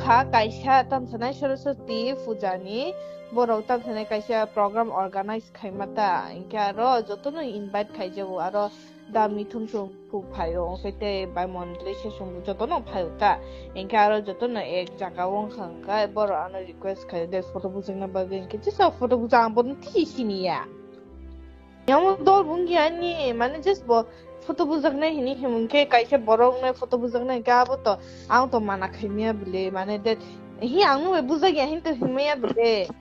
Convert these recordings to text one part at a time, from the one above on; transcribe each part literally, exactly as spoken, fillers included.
Ha kaisa tamsanai Saraswati puja ni borok tamsanai kaisa program organize khaima ta, hinkhe aro jotono invite khaijago, aro da mithun song phu phaio, hinkhe tei bai mondoli sesong jotono phaio ta, hinkhe aro jotono ek jaga o wngkha, hinkhe borok ano request khaio de photo bujakna bagwi, hinkhe jesa photo bujak ang bono thwi siniya. Yang dol bung ya ni, mane just bo photo bujaknai hini himung khe kaisa borok nai photo bujaknai khe abo to ang to mana khaimya bile, mane that hi ang nung bai bujak ya hin to himya bile.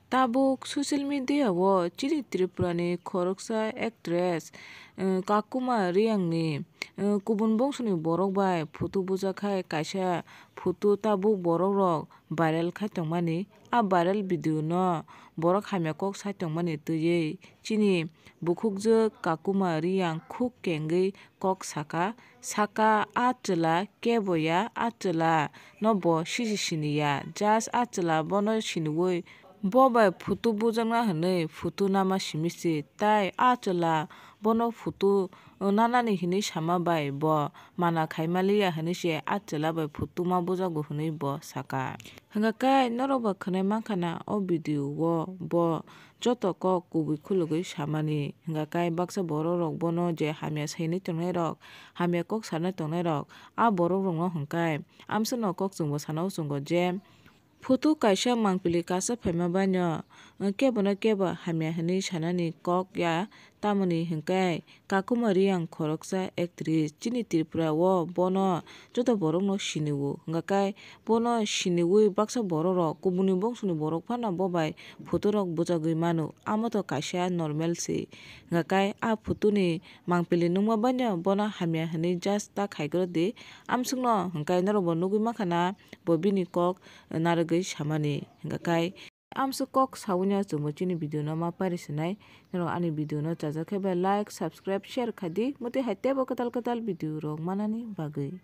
Tabuk social media o chini Tripura ni khoroksa actress, eh, Kakuma Reang ni, eh, kubun bongso ni borok bai photo bujak khai kaisa photo tabuk borok rok viral khai tongmani. A viral video no borok hamya kok sai tongmani twiwi chini bukhukjwk Kakuma Reang khuk kengwi kok saka, saka, "A chwla kebo ya, a chwla no bo sisi sini ya, just a chwla bono siniwi bo bai photo bujakna hwnwi photo nama simi se, tai a chwla bono photo nanani hinwi sama bai bo mana khaima liya hwnwi se a chwla bai photo ma bujago hwnwi bo saka." Hwnkha khe norok ba khwnai mankha na o video o bo joto kok kubui khulugwi samani. Hwnkha khe baksa borok rok bono je hamya sainai tongnai rok, hamya kok sanai tongnai rok, a borok rok no hwnkhe amswk no kok chwngbo sana o chwngo je photo kaisa mangpili kasa phaima baino kebo no kebo hamya hinwi sanani kok ya, tamoni hwnkhe Kakuma Reang khoroksa actress chini Tripura o bono joto borok no sini o. Hwnkha khe bono siniwi baksa borok rok kubuni bongso ni borok phano bo bai photo rok bujagwi mano. Amo to kaisa normal se. Hwnkha khe a photo ni mangpili nungma baino bono hamya hinwi just ta khaigrodi. Amswk no hwnkhe norok bo nugwi mankha na bo bini kok narwgwi samani. Hwnkha khe amswk kok sawi no chwngbo chini video no ma pari sinai. Norok ani video no chajak khe bai like, subscribe, share khai di. Motwi hai teibo kwtal kwtal video rok manani bagwi.